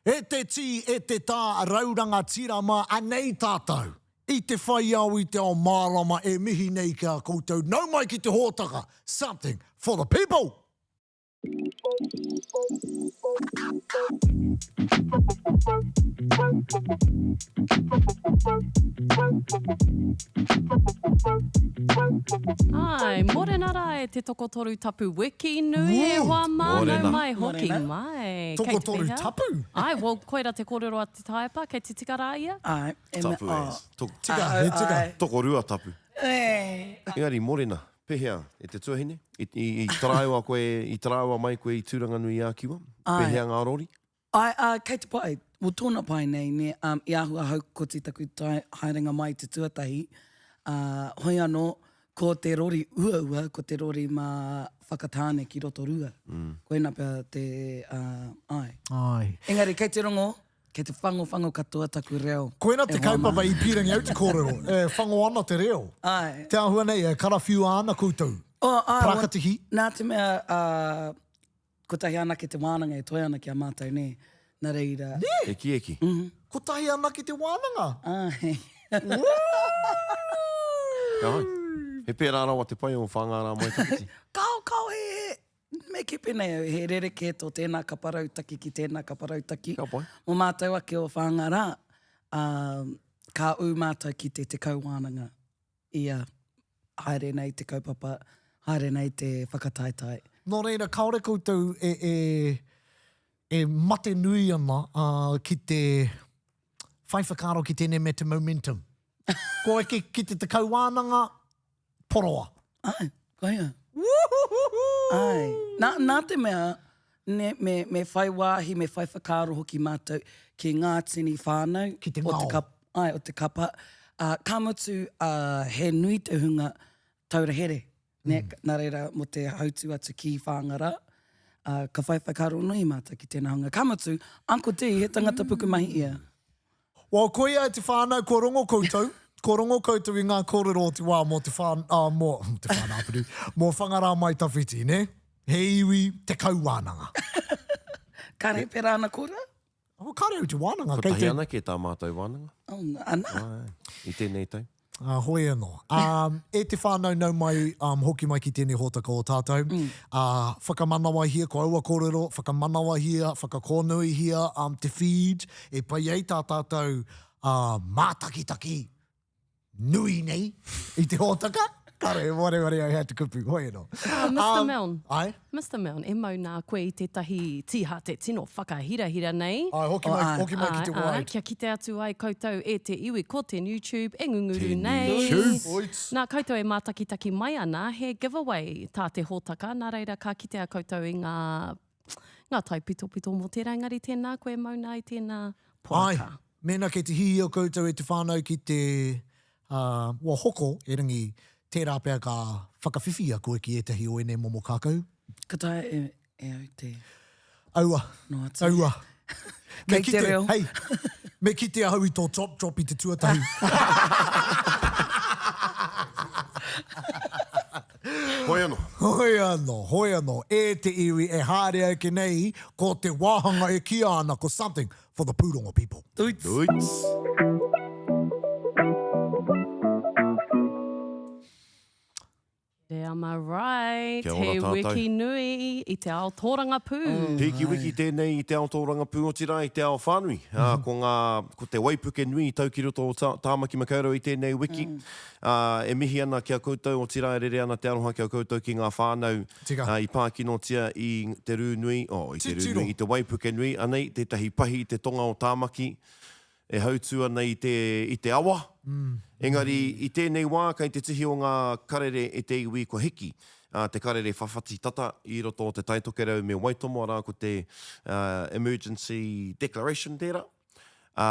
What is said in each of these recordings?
E te tī, e te tā, raurangatira mā, anei tātou i te whai ao i te ao mārama e mihi nei ki a koutou. Nau mai ki te hōtaka, Something for the people! Āe, morena rā e te tokotoru tapu wiki nui e hoa mā, nau mai hoki mai. Tokotoru tapu? Āe, well, koira te kōrero a Te Taepa, kei te tika rā ia? Āe, e mea, Tapu oh. as. Tok, Tika, he tika. Tokorua tapu. Engari, morena, pehea e te tuahine? I, i, i taraiwa koe, i taraiwa mai koe i Tūranganui-a-Kiwa? Āe. Pehea ngā rori? Āe, ā, kei te pai. Well, tōna pai nei, nē, um, i āhua haukoti taku tae, haerenga mai te tuatahi, ā, hoi anō, ko te rori uaua, ko te rori mā Whakatāne ki Rotorua. Koina pea te, ā, āe. Āe. Engari, kei te rongo, kei te whangowhango katoa taku reo. Koina te e hoa mā. kaupapa i pīrangi au te kōrero, e whango ana te reo. Āe. Te āhua nei, e karawhiua ana koutou. Oh, āe, well, Parakatihi. nā te mea, ā, Kotahi anake te wānanga e toe ana ki a mātou, nē? Nā reira. Nē? Ekieki. Kotahi anake te wānanga? Āe. Ka hai. He pērā rawa te pai o Whāngārā Mai Tawhiti. Kao, kao, he, he, me kī pēnei au, he rerekē tō tēnā kapa rautaki ki tēnā kapa rautaki. Ka pai. Mō mātou ake o Whāngārā, ā, ka ū mātou ki te 10 wānanga. Ia, haere nei te kaupapa, haere nei te whakataetae. Nō reira, kāore koutou e, e, e mate nui ana ā, ki te whai whakaaro ki tēnei mea te momentum. Kua eke ki te tekau wānanga, poroa. Āe, koia. Wūhūhūhū! Āe. Nā, nā te mea, ne, me, me whai wāhi, me whai whakaaro hoki mātou ki ngā tini whānau Ki te o te ngao. kap, āe, o te kapa. Ā, ka mutu, ā, he nui te hunga taura here, nē, nā reira, mō te hautū atu ki Whāngara, ā, ka whai whakaaro nui mātou ki tēnā hunga. Ka mutu, Uncle Dee, he tangata pukumahi ia. Well, koia e te whānau, kua rongo koutou, kua rongo koutou i ngā kōrero o te wā mō te whā, ā, mō, te whānāpuru, mō Whangarā Mai Tawhiti, nē? He iwi tekau wānanga. Kāre he pērā ana kōrero? Oh, kāre au te wānanga. Kei Kotahi te... anake tā mātou wānanga. Oh, ana. Āe, i tēnei tau. Ā, hoi anō. Ā, e te whānau nau mai, um, hoki mai ki tēnei hōtaka o tātou. Ā, whakamanawahia, ko aua kōrero, whakamanawahia, whakakōnuihia, um, te feed, e pai ai tā tātou, ā, mātakitaki nui nei i te hōtaka. Kāre, e wareware au hea te kupu, hoi anō. Ah, Mister Milne. Āe? Mister Milne, e mau nā koe i tētahi tīhate tino whakahirahira nei. Āe, hoki mai, hoki mai ki te Āe, āe, wide. kia kite atu ai koutou e te iwi, ko te NewTube e ngunguru Te nei. NewTube. Oits. Nā koutou e mātakitaki mai ana, he giveaway tā te hōtaka, nā reira ka kitea koutou i ngā, ngā taipitopito mō tērā, engari tēnā koe e mau nā i tēnā poraka. Āe, mēnā kei te hihia koutou e te whānau ki te Ā, ua hoko, erangi, tērā pea ka whakawhiwhia koe ki ētahi o ēnei momo kākahu. Ka taea e, e au te. Aua. Noa atu. Aua. Me Kei te kite, reo. hei, me kite ahau i tō top drop i te tuatahi. Hoi anō. Hoi anō, hoi anō. E te iwi e haere ake nei, ko te wāhanga e kīia ana ko something for the pūrongo people. Duits. Duits. Am I right? Kia ora He tātou. wiki nui i te ao tōrangapū. Pīki wiki tēnei i te ao tōrangapū, otirā i te ao whānui. Ā, ko ngā, ko te waipuke nui i tau ki roto o Tā, Tāmaki Makaurau i tēnei wiki. Ā, e mihi ana ki a koutou, otirā e rere ana te aroha ki a koutou ki ngā whānau Tika. ā, i pākinotia i te rū nui, oh, i te rū Titiro. nui, i te waipuke nui. Anei tētahi pahi i te tonga o Tāmaki e hautū ana i te, i te awa. Engari, i tēnei wā, kei te tihi o ngā karere e te iwi kua hiki, ā, te karere whawhati tata i roto o Te Tai Tokerau me Waitomo, arā, ko te, ā, Emergency Declaration tērā. Ā,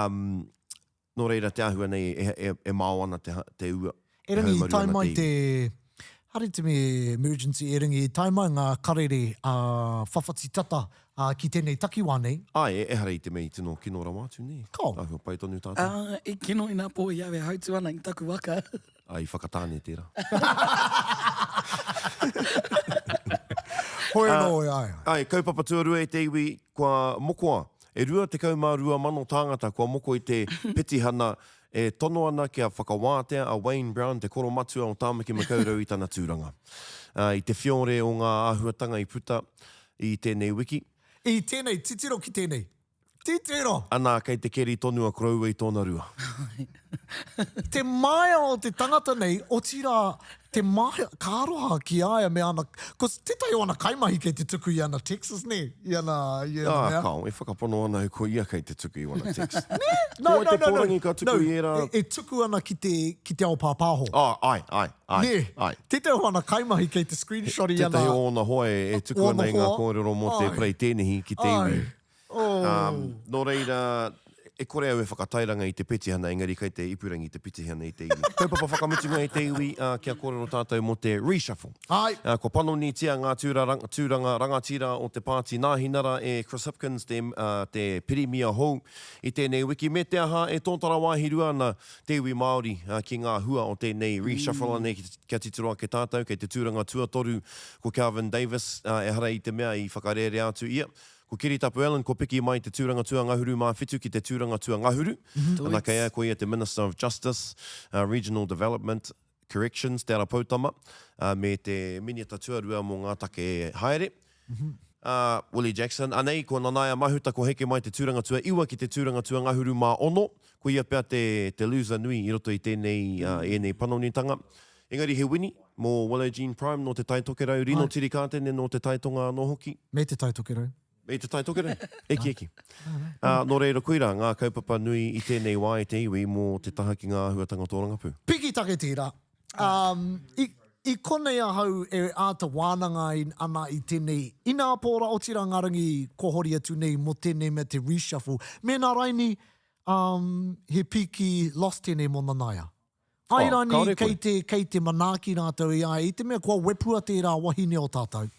Nō reira, te āhua nei e, e, e mao ana te, te ua, e Erangi, i haumaru tae ana mai te te, iwi. haere te me emergency, erangi, i tae mai ngā karere a whawhati tata a, ki tēnei takiwā nei. Āe, ehara i te mea i tino kino rawa atu, nē. Kao. Āhua pai tonu tātou. Ā, i kino i nā pō i au e hautū ana i taku waka. Ā, i Whakatāne tērā. Hoi anō, āe, āe. Āe, kaupapa tuarua e te iwi, kua mokoa. E 22,000 tāngata kua moko i te petihana e tono ana kia whakawātea a Wayne Brown, te koromatua o Tāmaki Makaurau i tana tūranga. I te whiore o ngā āhuatanga i puta i tēnei wiki. I tēnei, titiro ki tēnei. Titiro! Anā, kei te keri tonu a koroua i tōna rua. Te māia o te tangata nei, otirā, te māia, ka aroha ki a ia me ana, ko tētahi o ana kaimahi kei te tuku i ana texts, nē, i ana, i ana mea. Ā, kāo, e whakapono ana au ko ia kei te tuku i wana text. Nē? No, Ko no, wai te no, no, pōrangi ka tuku no, i ērā? E, e tuku ana ki te, ki te ao pāpāho. Ā, āe, āe, āe, Nē, āe. tētahi o ana kaimahi kei te screenshot i ana. Tētahi o ōna hoa e, e tuku ana i ngā kōrero mō te Āe. parei tēnehi ki te iwi. Āe. Oh. Um, nō reira, e kore au e whakatairanga i te petihana, engari kei te ipurangi te petihana i te iwi. Kaupapa whakamutunga i te iwi, uh, kia kōrero tātou mō te reshuffle. Ai. Uh, kua panonitia ngā tūra, tūranga rangatira o te pāti Nāhinara e Chris Hipkins, te, uh, te pirimia hou i tēnei wiki, me te aha e tōtara wāhi rua ana te iwi Māori uh, ki ngā hua o tēnei reshuffle mm. anei, kia titiro ake tātou, kei te tūranga tuatoru ko Kelvin Davis, uh, ehara i te mea i whakarērea atu ia. Ko Kiritapu Allan kua piki mai te tūranga tuangahuru mā whitu ki te tūranga tuangahuru. Ana kei a ko ia te Minister of Justice, Regional Development, Corrections, Te Ara Poutama, me te Minita tuarua mō ngā take haere, Willie Jackson. Anei ko Nanaia Mahuta kua heke mai te tūranga tuaiwa ki te tūranga tuangahuru mā ono. Ko ia pea te, te loser nui i roto i tēnei, ēnei panonitanga. Engari he wini mō Willow Jean Prime nō Te Tai Tokerau, Rino Tirikātene nō Te Tai Tonga anō hoki. Me Te Tai Tokerau. Me Te Tai Tokerau. Eki, eki. Ā, nō reira koirā ngā kaupapa nui i tēnei wā e te iwi mō te taha ki ngā āhuatanga tōrangapū. Piki take tērā. I, i konei ahau e āta wānanga ana i tēnei ināpōra, otirā ngā rangi kua hori atu nei mō tēnei mea te reshuffle. Mēnā raini, he piki loss tēnei mō Nanaia. Oh, Airani kāore koe. kei te, kei te manaaki rātou i a ia, i te mea kua wepua tērā wahine o tātou.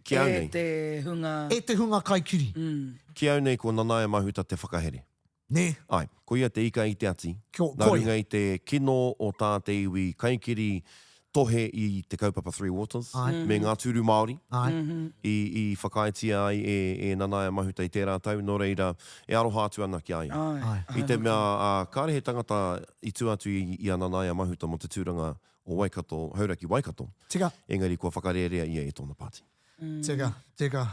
Ki au E nei. te hunga. E te hunga kaikiri. Ki au nei ko Nanaia Mahuta te whakahere. Nē? Āe, ko ia te ika i te ati. Ko, Nā koia. runga i te kino o tā te iwi kaikiri tohe i te kaupapa Three Waters Āe. me ngā tūru Māori Āe. i, i whakaaetia ai e, e Nanaia Mahuta i tērā tau, nō reira, e aroha atu ana ki a ia. Āe. I te mea, ā, kāre he tangata i tua atu i, i a Nanaia Mahuta mō te tūranga o Waikato, Hauraki Waikato, Tika. engari kua whakarērea ia e tōna pāti. Tika, tika.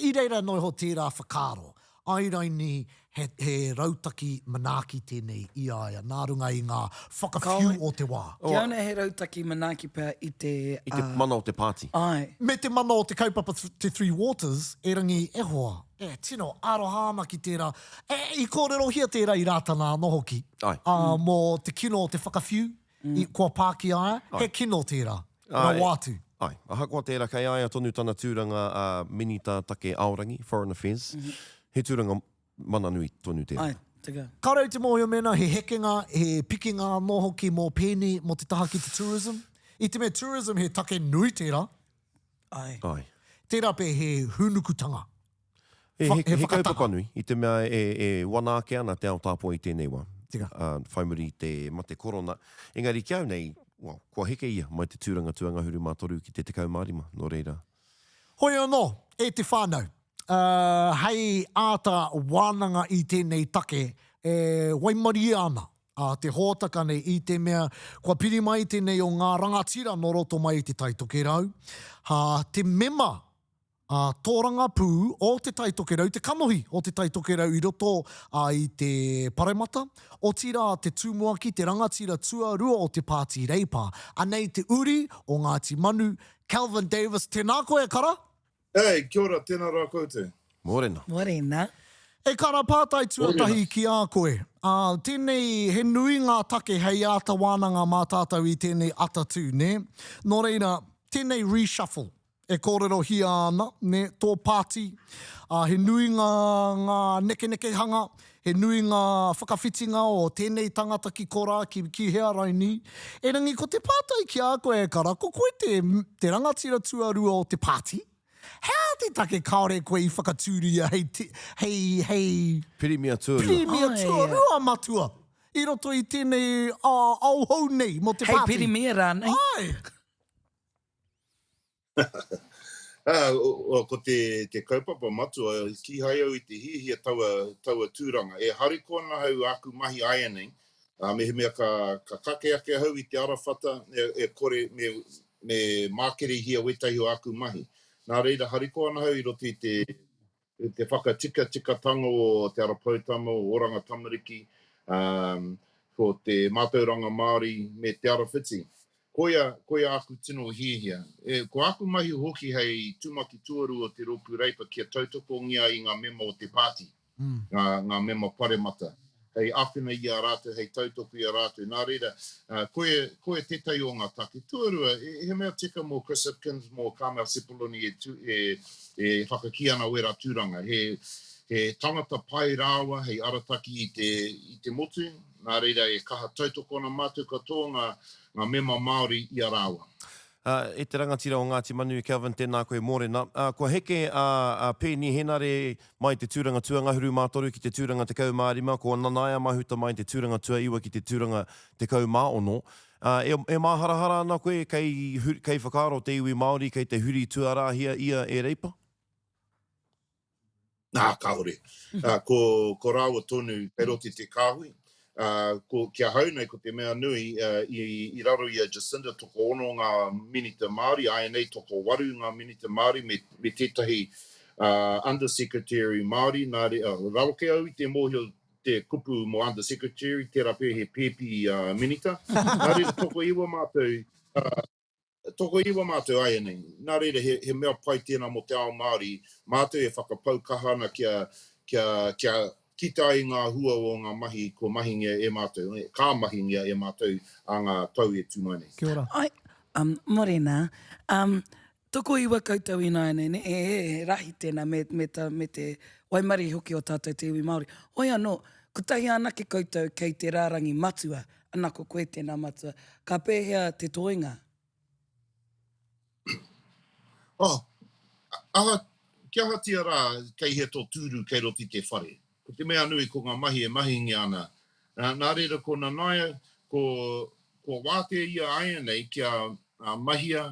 I reira noa iho tērā whakaaro. Airaini he, he rautaki manaaki tēnei i a ia, nā runga i ngā whakawhiu o te wā. Ki au nei he rautaki manaaki pea i te. I te mana o te pāti. Āe. Me te mana o te kaupapa te Three Waters, erangi e hoa, e tino aroha ana ki tērā, e, i kōrerohia tērā i Rātana anō hoki, Āe. ā, mō te kino o te whakawhiu, i, kua pā ki a ia, he kino tērā, rawa atu. Āe, ahakoa tērā kei a ia tonu tana tūranga a Minita Take Aorangi, Foreign Affairs, he tūranga mana nui tonu tērā. Āe, tika. Kāore au te mōhio mēnā he hekenga, he pikinga anō hoki mō Peeni mō te taha ki te tourism. I te mea tourism he take nui tērā. Āe. Āe. Tērā pea he hūnukutanga. He, Wha, he, he he whakataha. kaupapa nui, i te mea e, e wana ake ana te ao tāpoi i tēnei wā. Tika. Ā, whai muri i te mate korona. Engari ki au nei, well, kua heke ia mai te tūranga tuangahuru mā toru ki te 15, nō reira. Hoi anō, e te whānau, ā, hei āta wānanga i tēnei take, e waimarie ana a te hōtaka nei i te mea kua piri mai tēnei o ngā rangatira nō roto mai i Te Tai Tokerau, ā, te mema ā, tōrangapū o Te Tai Tokerau, te kanohi o Te Tai Tokerau i roto i te Paremata, otirā te tumuaki, te rangatira tuarua o te Pāti Reipa. Anei te uri o Ngāti Manu, Kelvin Davis, tēnā koe e kara! Hey, kia ora, tēnā rā koutou. Mōrena. Mōrena. E kara, pātai tuatahi ki a koe. Ā, tēnei, he nui ngā take hei āta wānanga mā tātou i tēnei atatū, nē? Nō reira, tēnei reshuffle, e kōrerohia ana, nē, tō pāti, ā, he nui ngā, ngā nekenekehanga, he nui ngā whakawhitinga o tēnei tangata ki korā, ki, ki hea rainī. Erangi, ko te pātai ki a koe e kara, ko koe te, te rangatira tuarua o te pāti? He aha te take kāore koe i whakatūria hei, hei, hei. Pirimia tuarua. Pirimia tuarua matua i roto i tēnei ao hou nei mō te Hei pāti? pirimia rānei? Āe! Ā, ko te, te kaupapa matua, kīhai au i te hiahia taua, taua tūranga. E harikoa ana ahau āku mahi āianei, ā, mehemea ka, ka kake ake ahau i te arawhata, e, e kore, me, me mākerehia wētahi o āku mahi. Nā reira, harikoa ana ahau i roto i te, te whakatikatikatanga o Te Ara Poutama, o Oranga Tamariki, ā, ko te mātauranga Māori me Te Arawhiti. Koia, koia āku tino hiahia. E, ko āku mahi hoki hei tumaki tuarua o te Rōpū Reipa kia tautokongia i ngā mema o te pāti, ngā, ngā mema paremata, hei āwhina i a rātou, hei tautoko i a rātou. Nā reira, koia, koia tētahi o ngā take. Tuarua, he mea tika mō Chris Hipkins, mō Carmel Sepuloni e, tu, e, e whakakī ana wērā tūranga. He, he tangata pai rāua hei arataki i te, i te motu, nā reira e kaha tautoko ana mātou katoa ngā, ngā mema Māori i a rāua. E te rangatira o Ngāti Manu, Kelvin, tēnā koe, mōrena. Kua heke a Peeni Henare mai te tūranga tuangahuru mā toru ki te tūranga 15, ko Nanaia Mahuta mai te tūranga tuaiwa ki te tūranga 16. E, e māharahara ana koe kei, kei whakaaro te iwi Māori kei te huri tuarāhia ia e Reipa? Nā, kāore. Ko, ko rāua tonu kei roto i te kāhui. Ko, ki ahau nei, ko te mea nui, i, i raro i a Jacinda tokoono ngā minita Māori, āianei tokowaru ngā minita Māori me, me tētahi Under Secretary Māori, nā, raroke au i te mōhio te kupu mō Under Secretary, tērā pea he pēpi minita. Nā reira, tokoiwa mātou, Tokoiwa mātou āianei, nā reira he, he mea pai tēnā mō te ao Māori, mātou e whakapau kaha ana kia, kia, kia kite ai ngā hua o ngā mahi kua mahingia e mātou, ka mahingia e mātou ā ngā tau e tū mai nei. Kia ora. Ai, um, morena. Um, tokoiwa koutou ināianei, ne? He, he, he rahi tēnā me, me, ta, me te waimarie hoki o tātou te iwi Māori. Hoi anō, kotahi anake koutou kei te rārangi matua, Ana ko koe tēnā matua. Ka pēhea te toenga? Oh, aha, kia ahatia rā kei hea tō tūru kei roto i te whare. Ko te mea nui ko ngā mahi e mahingia ana. Nā reira ko Nanaia, ko, kua wātea ia āianei kia mahia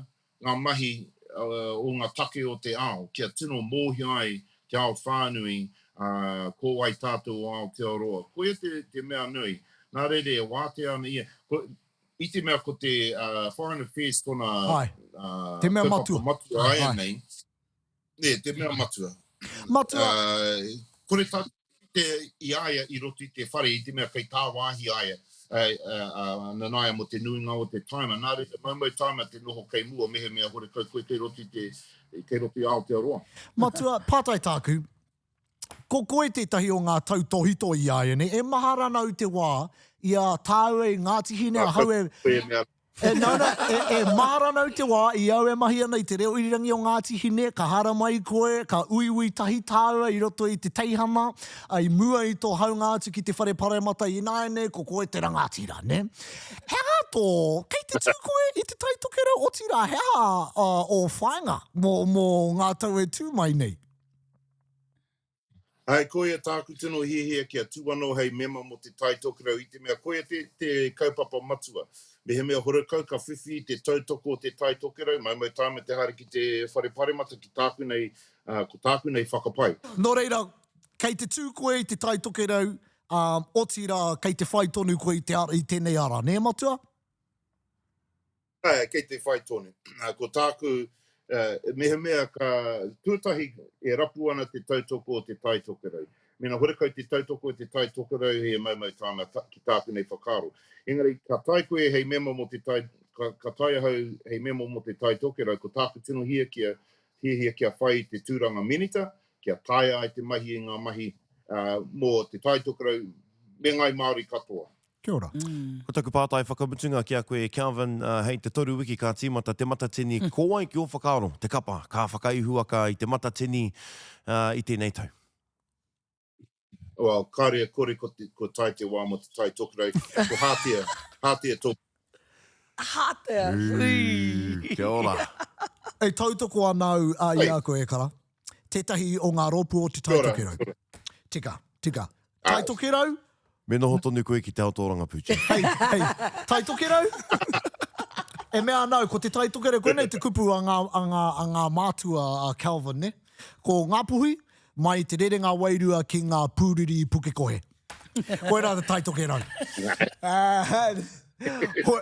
ngā mahi o ngā take o te ao, kia tino mōhio ai te ao whānui ko wai tātou o Aotearoa. Koia te, te mea nui. Nā reira e wātea ana ia, ko, i te mea ko te Foreign Affairs tōna Te mea matua. matua āianei, Nē, te mea matua. Matua. Uh, kore tātou te, i a ia i roto i te whare, i te mea kei tāwāhi a ia, uh, uh, Nanaia mō te nuinga o te taima. Nā reira, maumau taima te noho kei mua, mehemea horekau koe kei roto i te, kei roto i Aotearoa. Matua, pātai tāku, ko koe tētahi o ngā tautōhito i āianei, e mahara ana au te wā i a tāua i Ngāti Hine ahau e, E, no, no, e, e mahara ana au te wā i au e mahi ana i te reo irirangi o Ngāti Hine, ka haramai koe, ka uiui tahi tāua i roto i te teihana, i mua i tō haunga atu ki te whare paremata ināianei, ko koe te rangatira, nē? He aha tō, kei te tū koe i Te Tai Tokerau, otirā, he aha uh, ō whāinga mō, mō ngā tau e tū mai nei? Āe, koia tāku tino hiahia kia tū anō hei mema mō Te Tai Tokerau i te mea koia te, te kaupapa matua. Mehemea horekau ka whiwhi i te tautoko o Te Tai Tokerau, maumau tāma te haere ki te Whare Paremata ki tāku nei, ā, ko tāku nei whakapae. Nō reira, kei te tū koe i Te Tai Tokerau, ā, otirā, kei te whai tonu koe i te ara, i tēnei ara, nē, Matua? Āe, kei te whai tonu. Ko tāku, mehemea ka, tuatahi e rapu ana te tautoko o Te Tai Tokerau. Mēnā horekau te tautoko o Te Tai Tokerau he maumau tāna ki tāku nei whakaaro. Engari ka tae koe hei mema mō Te Tai, ka, ka tae ahau hei mema mō Te Tai Tokerau, ko tāku tino hiakia, hiahia kia whai i te tūranga minita, kia taea ai te mahi i ngā mahi mō Te Tai Tokerau me Ngāi Māori katoa. Kia ora. Ko taku pātai whakamutunga ki a koe Kelvin, hei te toru wiki ka tīmata Te Matatini, ko wai ki ō whakaaro te kapa ka whakaihuwaka i Te Matatini i tēnei tau? Well, kāore e kore ko te, kua tae te wā mō Te Tai Tokerau, ko Hātea, Hātea tō. Hātea, hui! Kia ora. E tautoko ana au i a koe, e kara. Tētahi o ngā rōpū o Te Tai Tokerau. Tika, tika. Tai Tokerau? Me noho tonu koe ki te ao tōrangapū, Jim. Hei, hei, Tai Tokerau? E mea ana au, ko Te Tai Tokerau, koinei te kupu a ngā, a ngā, a ngā mātua a Calvin, ne? Ko Ngāpuhi, mai te rerenga wairua ki ngā pūriri i Pukekohe. Koirā te Tai Tokerau. Hoi,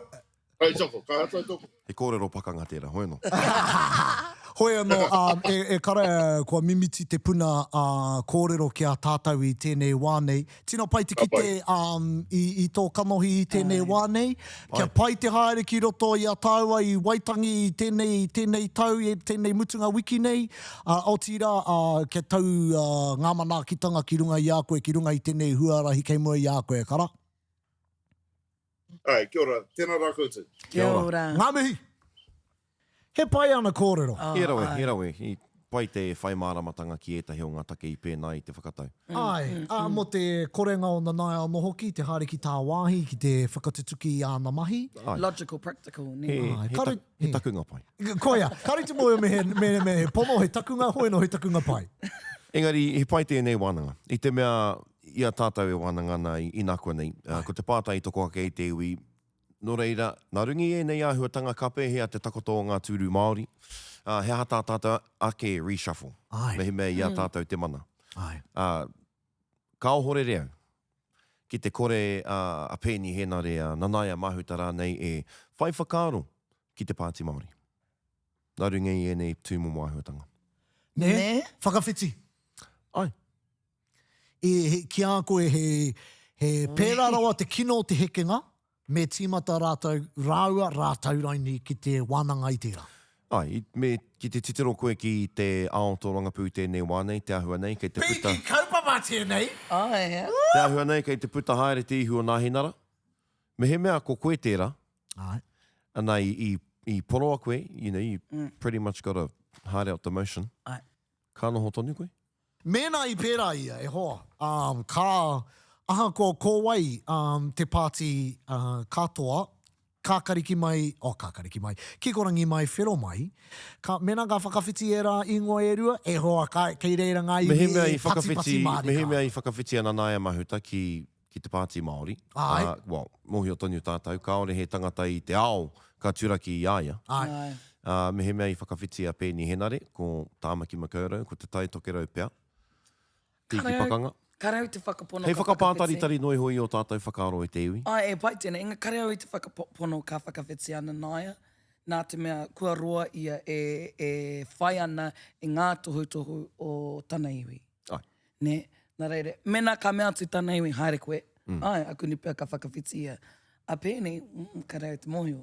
Tautoko, kaha tautoko. He kōrero pakanga tērā, hoi anō. Hoi anō, um, e, e kara, kua mimiti te puna uh, kōrero ki a tātou i tēnei wā nei. Tino pai te kite um, i, i tō kanohi i tēnei wā nei. Kia pai te haere ki roto i a tāua i Waitangi i tēnei, tēnei tau, i tēnei mutunga wiki nei. Uh, otirā, uh, kia tau uh, ngā manaakitanga ki runga i a koe, ki runga i tēnei huarahi kei mua i a koe, e kara. Āe, kia ora. Tēnā rā koutou. Kia ora. Ngā mihi! He pai ana kōrero. He rawe, he rawe. I pai te whai māramatanga ki ētahi o ngā take i pēnā i te whakatau. Āe, ā, mō te korenga o Nanaia anō hoki, te haere ki tāwāhi ki te whakatutuki i āna mahi. Āe. Logical, practical, nē. He, Āe, he, kare, ta, he takunga pai. Koia, kāre te mōhio me he, me, me he pono, he takunga, hoi anō he takunga pai. Engari, he pai tēnei wānanga. I te mea, i a tātou e wānanga ana inakuanei, ko te pātai i toko ake i te iwi, nō reira, nā runga i ēnei āhuatanga ka pēhea te takoto o ngā tūru Māori, ā, he aha tā tātou ake reshuffle, mehemea i a tātou te mana. Ā, ka ohorere au ki te kore a Peeni Henare, a Nanaia Mahuta rānei e whai whakaaro ki te Pāti Māori. Nā runga i ēnei tūmomo āhuatanga. Nē? Whakawhiti. Āe. E, ki a koe he, he pērā rawa te kino o te hekenga, me tīmata rātou, rāua, rātou raini ki te wānanga i tērā. Āe, me, ki te titiro koe ki te ao tōrangapū tēnei wā nei, te āhua nei, kei te puta. Piki kaupapa tēnei! Āe. Te āhua nei, kei te puta haere te ihu o Nāhinara. Mehemea ko koe tērā, Āe. ana i, i, i poroa koe, you know, you pretty much got a heart out the motion. Āe. Ka noho tonu koe? Mēnā i pērā ia, e hoa, ā, ka, ahakoa ko wai, ā, te pāti, ā, katoa, kākariki mai, oh, kākariki mai, kikorangi mai, whero mai, ka, mēnā ka whakawhiti ērā ingoa e rua, e hoa, ka, kei reira ngā iwi Mehemea e i whakawhiti, patipati mārika mehemea ana. i whakawhiti a Nanaia Mahuta ki, ki te Pāti Māori, Āe. ā, well, mōhio tonu tātou, kāore he tangata i te ao ka turaki i a ia. Āe. Āe. Ā, mehemea i whakawhiti a Peeni Henare, ko Tāmaki Makaurau, ko Te Tai Tokerau pea, Pīki Kare au, Pakanga. kare au i te whakapono Hei ka whakawhiti. whakapātaritari noa iho i ō tātou whakaaro e te iwi. Āe, e pai tēnei, engari kare au i te whakapono ka whakawhiti a Nanaia, nā te mea kua roa ia e, e whai ana i ngā tohutohu o tana iwi. Āe. Nē? Nā reira, mēnā ka mea atu tana iwi, haere koe, āe, akuni pea ka whakawhiti ia. A Peeni, mm, kare au te mōhio.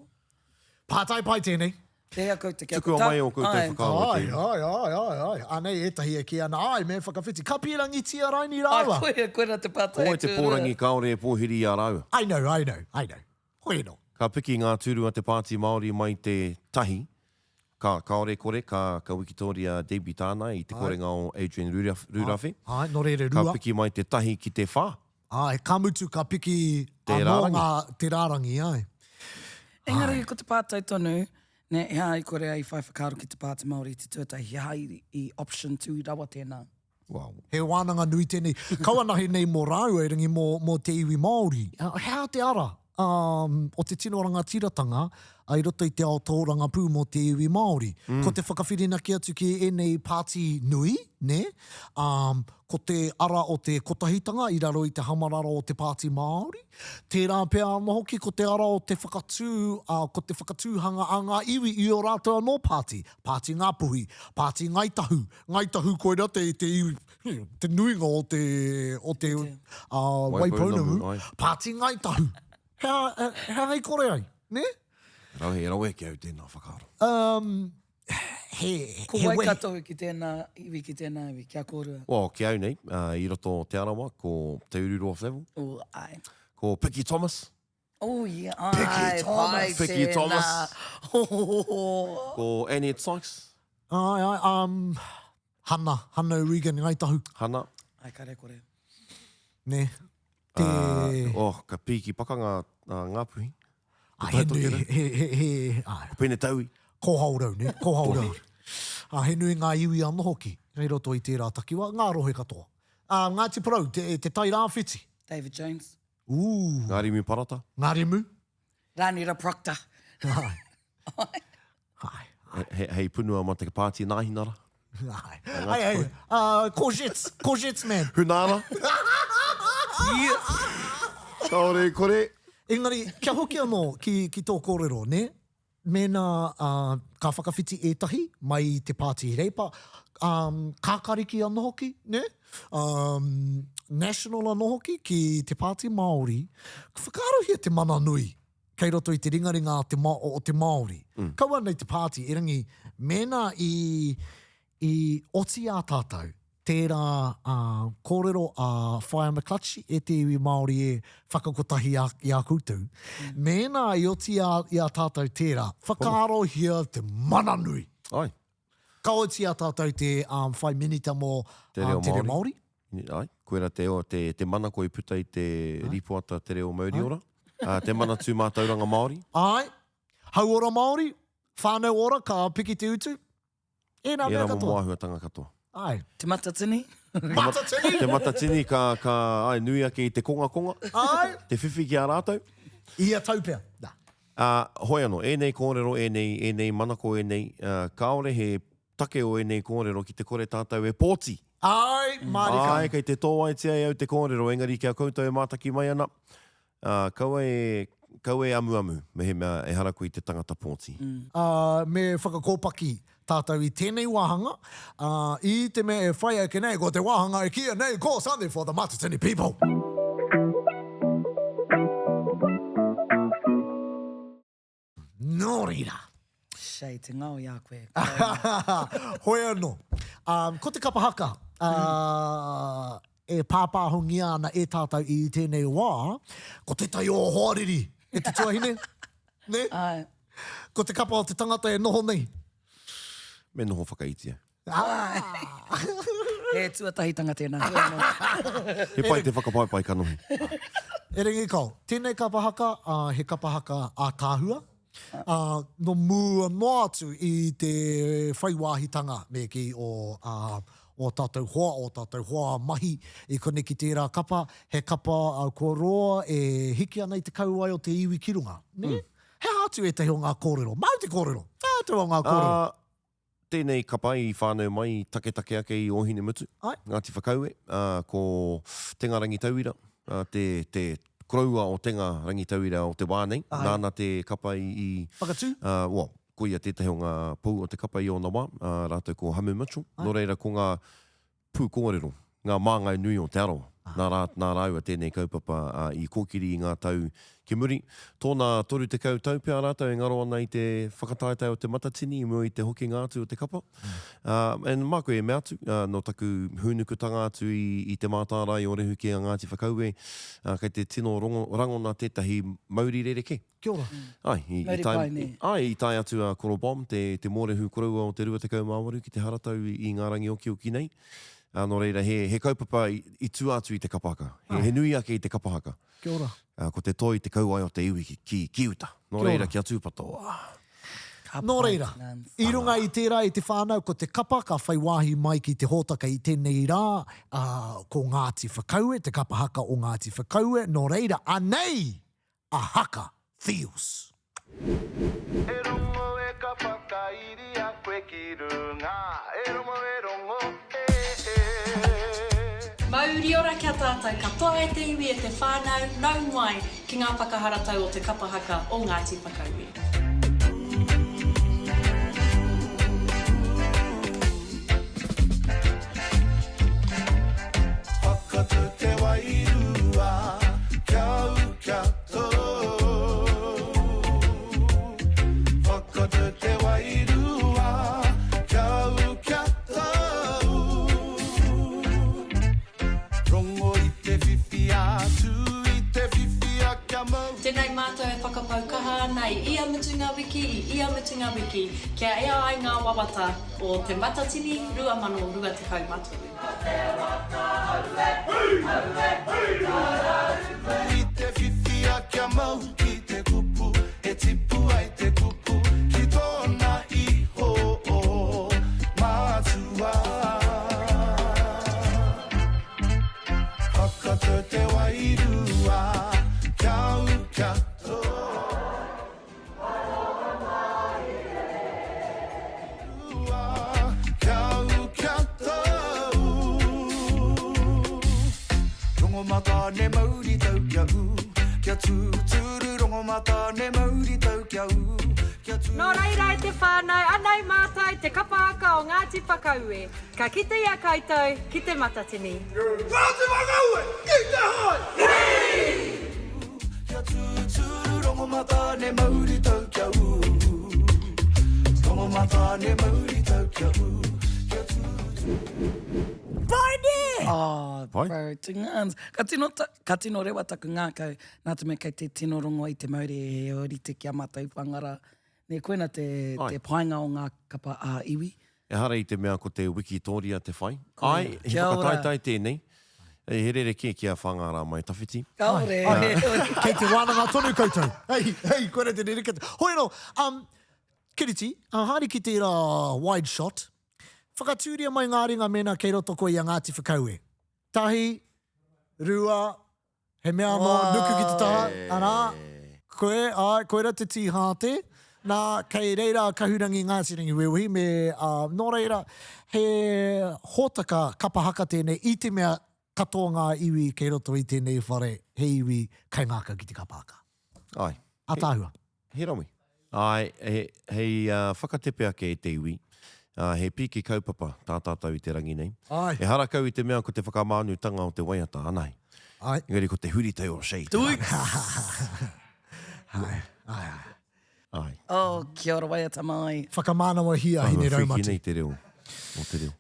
Pātai pai tēnei. Pēhea koutou kia Tukua mai ō koutou whakaaro e te iwi. Āe, āe, āe, āe. Anei ētahi e kī ana, āe, me whakawhiti. Ka pīrangitia raini rāua. Āe, koia, koira te pātai Ko wai te tuarua. pōrangi kāore e pōhiri i a rāua? I know, I know, I know. Hoi anō. Ka piki ngā tūru a te Pāti Māori mai te tahi, ka, kāore kore, ka, ka wikitōria Debbie Tānai i te korenga o Adrian Rūrawhe. Āe, nō reira rua. Ka piki mai te tahi ki te whā. Āe, ka mutu ka piki Te anō rārangi. ngā, te rārangi, āe. Engari ko te pātai tonu, nē, he aha i kore ai i whai whakaaro ki te Pāti Māori i te tuatahi, he aha i, i option tū rawa tēnā? Wow. He wānanga nui tēnei. Kaua nahe nei mō rāua, erangi mō, mō te iwi Māori. He aha te ara um, o te tino rangatiratanga i roto i te ao tōrangapū mō te iwi Māori? Ko te whakawhirinaki atu ki ēnei pāti nui, nē? Um, ko te ara o te kotahitanga i raro i te hamarara o te Pāti Māori. Tērā pea anō hoki ko te ara o te whakatū, ā, ko te whakatūhanga a ngā iwi i ō rātou anō pāti, Pāti Ngāpuhi, Pāti Ngāi Tahu, Ngāi Tahu koirā te, te iwi, te nuinga o te, o te, ā, Waipounamu, Pāti Ngāi Tahu. He aha, he aha i kore ai, nē? Rawe, rawe ki au tēnā whakaaro. Um, he, Ko he wai wehi. ka tohu ki tēnā iwi, ki tēnā iwi, ki a kōrua? Well, ki au nei, uh, i roto o Te Arawa, ko Te Ururoa Flavell. Oh, ai. Ko Piki Thomas. Oh, yeah, ai, Piki Thomas. pai Piki tēnā. Thomas. Ho, ho, ho, ho. Ko Annette Sykes. Ai, ai, um, Hana, Hana O'Regan, Ngai Tahu. Hana. Ai, kare kore. Nē. Te... Uh, oh, ka pīki pakanga uh, Ngāpuhi. Ah, he nui, he, he, he, ai. Ko Pene Taui. Kōhao rau, ne? Kōhao rau. Ah, he nui ngā iwi anō hoki kei roto i tērā takiwā, ngā rohe katoa. Ah, Ngāti Porou, te, te Tai Rāwhiti. David Jones. Ooh. Ngārimu Parata. Ngārimu. Rānira Proctor. Ai. Ai. He, hei punua ma te pāti nāhinara. Ai, ai, ai. Uh, courgettes, courgettes man. Hunara. yeah. Kaore kore. Engari, kia hoki anō ki, ki tō kōrero, nē? Mēnā uh, ka whakawhiti ētahi mai i te pāti Reipa, um, kākariki anō hoki, nē? Um, national anō hoki ki te pāti Māori, whakaarohia te mana nui kei roto i te ringaringa a te, o te Māori. Mm. Kaua nei te pāti, erangi, mēnā i, i oti a tātou, tērā uh, kōrero a Whaea McClutchie e te iwi Māori e whakakotahi a, i a koutou. Mm. Mēnā i oti a, i a tātou tērā, whakaarohia te mana nui. Ai. Ka oti a tātou te um, whai minita mō te reo, um, te reo Māori. Ai, koira te, te, te manako i puta i te rīpoata Te Reo Mauriora, uh, te Manatū Mātauranga Māori. Ai, hauora Māori, whānau ora, ka piki te utu. Ērā mea katoa. Ērā momo āhuatanga katoa. Ai. Te Matatini. Matatini! Te Matatini ka, ka, ai, nui ake i te kongakonga. Ai. Te whiwhi ki a rātou. Ia tau pea. Nā. Ā, hoi anō, ēnei kōrero, ēnei, ēnei manako ēnei, ā, kāore he take o ēnei kōrero ki te kore tātou e pōti. Āe, mārika. Āe, kei te tōaitia e au te kōrero, engari ki a koutou e mātaki mai ana, ā, kaua e, kaua e amuamu mehemea ehara koe i te tangata pōti. Ā, me whakakōpaki tātou i tēnei wāhanga, ā, i te mea e whai ake nei ko te wāhanga e kīia nei ko Something for the Matatini People. Nō reira. Shay, te ngao i a koe. Hoi anō. Um, ko te kapa haka, uh, e pāpāhongia ana e tātou i tēnei wā, ko te tai o hoariri e te tuahine. Nē? Āe. Ko te kapa o te tangata e noho nei. Me noho whakaitia. Āe. He tuatahitanga tēnā. Hoi anō. He pai te whakapaepae kanohi. E Rangikao, tēnei kapa haka, ā, he kapa haka ātaahua. Ā, nō mua noa atu i te whai wāhitanga, me kī, o, ā, ō tātou hoa, ō tātou hoa mahi i konei ki tērā kapa, he kapa kua roa e hiki ana i te kauae o te iwi ki runga, nē? He aha atu ētahi o ngā kōrero? Māu te kōrero! He aha atu o ngā kōrero? Ā, tēnei kapa i whānau mai, i taketake ake i Ōhinemutu, Āe. Ngāti Whakaue, ā, ko Tenga Rangitauira, ā, te, te koroua o Tenga Rangitauira o te wā nei, Āe. nāna te kapa i, i, Whakatū? ā, well, ko ia tētahi o ngā pou o te kapa i ōna wā, ā, rātou ko Hamu Mitchell. Nō reira, ko ngā pūkōrero, ngā māngai nui o Te Arawa, nā rā, nā rāua tēnei kaupapa ā, i kōkiri i ngā tau ki muri. Tōna 30 tau pea rātou e ngaro ana i te whakataetae o Te Matatini i mua i te hokinga atu o te kapa. Ā, and māku e mea atu, ā, nō taku hūnukutanga atu i, i Te Mātārae o Rehu ki a Ngāti Whakaue, ā, kei te tino rongo, rangona tētahi mauri rerekē. Kia ora. Ai, i, i Mauri tae, pai, nē. ai, i tae atu a Koro Bomb, te, te mōrehu koroua o te 28 ki te haratau i, i ngā rangi okioki nei. Ā, nō reira, he, he kaupapa i, i tua atu i te kapa haka. He, he nui ake i te kapa haka. Kia ora. Ā, ko te toi te kauae o te iwi ki, ki, ki uta. Nō Kia ora. reira, kia tūpato. Ā. Ka Nō pai reira, te Nance. i runga i tērā i te whānau, ko te kapa ka whai wāhi mai ki te hōtaka i tēnei rā, ā, ko Ngāti Whakaue, te kapa haka o Ngāti Whakaue, nō reira, anei a Haka Feels. E rongo e ka whakairia koe ki runga, e rongo e rongo e e. Mauri ora ki a tātou katoa e te iwi e te whānau, nau mai ki ngā whakaharatau o te kapa haka o Ngāti Whakaue. Whakatau te wairua kia u kia tō. Whakatau te wairua kia u kia tō. Rongo i te whiwhi atu, i te whiwhi a kia mau. Tēnei mātou e whakapau kaha ana i ia mutunga wiki, i ia mutunga wiki, kia ea ai ngā wawata o Te Matatini 2023. I te whiwhia kia mau ki te kupu, e tipu ai te kupu ki tōna iho o Matua. Whakatau te wairua, kia u kia tō. Rongomatāne mauri tau kia ū, kia tūturu Rongomatāne mauri tau kia ū, kia tū. Nō reira e te whānau, anei mātou te kapa haka o Ngāti Whakaue. Ka kite i a koutou ki Te Matatini. Ngāti Whakaue ki te hae! Kia tūturu Rongomatāne mauri tau kia ū, Rongomatāne mauri tau kia ū, kia tūturu. Pai nē! Oh, Pai. bro, tingans. Ka tino, ta, ka tino rewa taku ngākau, nā te mea kei te tino rongo i te mauri he ōrite ki a mātou Whangara. Nē, koina te, Ai. te painga o ngā kapa ā-iwi. Ehara i te mea ko te wikitōria te whai. Koia. Ai, he Kia ora. whakataetae tēnei. He rerekē ki a Whāngārā Mai Tawhiti. Kāore. Kei te wānanga tonu koutou. Hei, hei, koira te rerekē. Hoi anō, um, Kiriti, uh, haere ki tērā wide shot. Whakatūria mai ngā ringa mēnā kei roto koe i a Ngāti Whakaue. Tahi, rua, he mea anō, nuku ki te taha, arā, koe, āe, koira te tīhāte, nā, kei reira a Kahurangi Ngāti Rangiwewehi me, ā, nō reira, he hōtaka kapa haka tēnei i te mea katoa ngā iwi kei roto i tēnei whare, he iwi kaingākau ki te kapa haka. Āe. Ātaahua. He rawe. Āe, hei whakatepe ake e te iwi, he pīki kaupapa tā tātou i te rangi nei. Āe. Ehara kau i te mea ko te whakamānutanga o te waiata anahe. Āe. Engari ko te huritau o Shay te rā. Āe, āe, āe. Āe. Oh, kia ora waiata mai. Whakamānawahia Āhua Hine whīki Raumati. nei te reo, o te reo.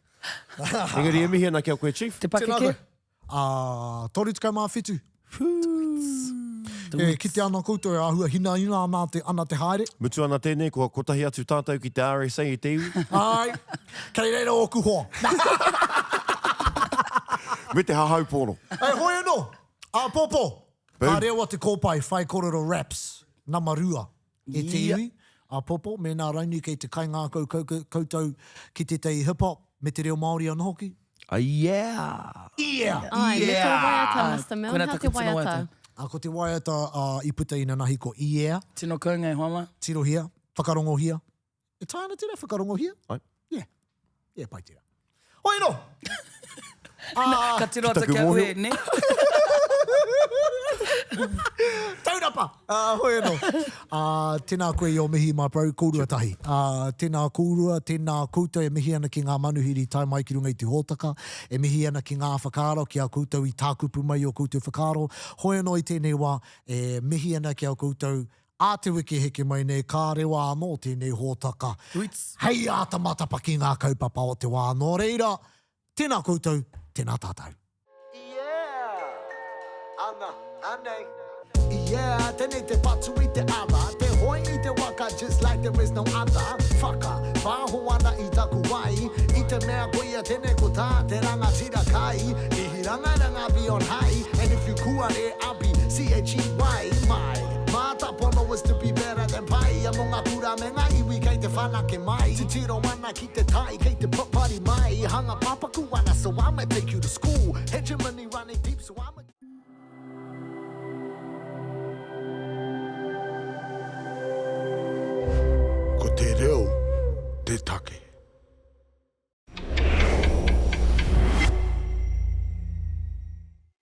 Engari e mihi ana ki a koe Chief. Te pakeke. Tēnā koe. Ā, 37. E kite ana koutou e āhua hinaina ana te, ana te haere. Mutu ana tēnei, kua kotahi atu tātou ki te RSA i te iwi. Āe, kei reira ōku hoa. Me te hahau pōro. E hoi anō, āpōpō, Boom. ka rewa te kōpae whaikōrero raps, nama rua. E te Ia. iwi, āpōpō, mēnā raini kei te kaingākau koutou ki tētahi hip hop me te reo Māori anō hoki. A yeah! Yeah! Ai, me tō waiata, Mister Milne, Koina hea taku te tino waiata? waiata. A, ko te waiata i puta inanahi ko Yeah. Tino kounga e hoa ma. Tirohia, whakarongohia. E taea ana tērā, whakarongohia? Ai. Yeah. Yeah, pai tērā. Hoi anō! Ah, Ka tiro atu Taku ki a mōhio. koe, ne? Taurapa! Uh, hoi anō. Uh, tēnā koe i ō mihi, my bro, kōrua tahi. Uh, tēnā kōrua, tēnā koutou e mihi ana ki ngā manuhiri tae mai ki runga i te hōtaka, e mihi ana ki ngā whakaaro, ki a koutou i tākupu mai i ō koutou whakaaro. Hoi anō i tēnei wā, e mihi ana ki a koutou Ā te wiki heke mai nei ka rewa anō tēnei hōtaka hei āta matapaki ngā kaupapa o te wā. Nō reira, tēnā koutou, tēnā tātou. Yeah! Ana, anei. Yeah, tenei te patu i te ara, te hoe i te waka just like there is no other. Whaka, pāho ana i taku wai, i te mea koia tenei ko tā te rangatira kai, ihi rangaranga be on high, and if you kuare I'll be C-H-E-Y my mātāpono is to be better than pai Mō ngā kura me ngā iwi kei te whanake mai Titiro ana ki te tai kei te pupari mai Hanga pāpaku ana so I'ma take you to school Hegemony running deep so I'ma. Ko te reo te take.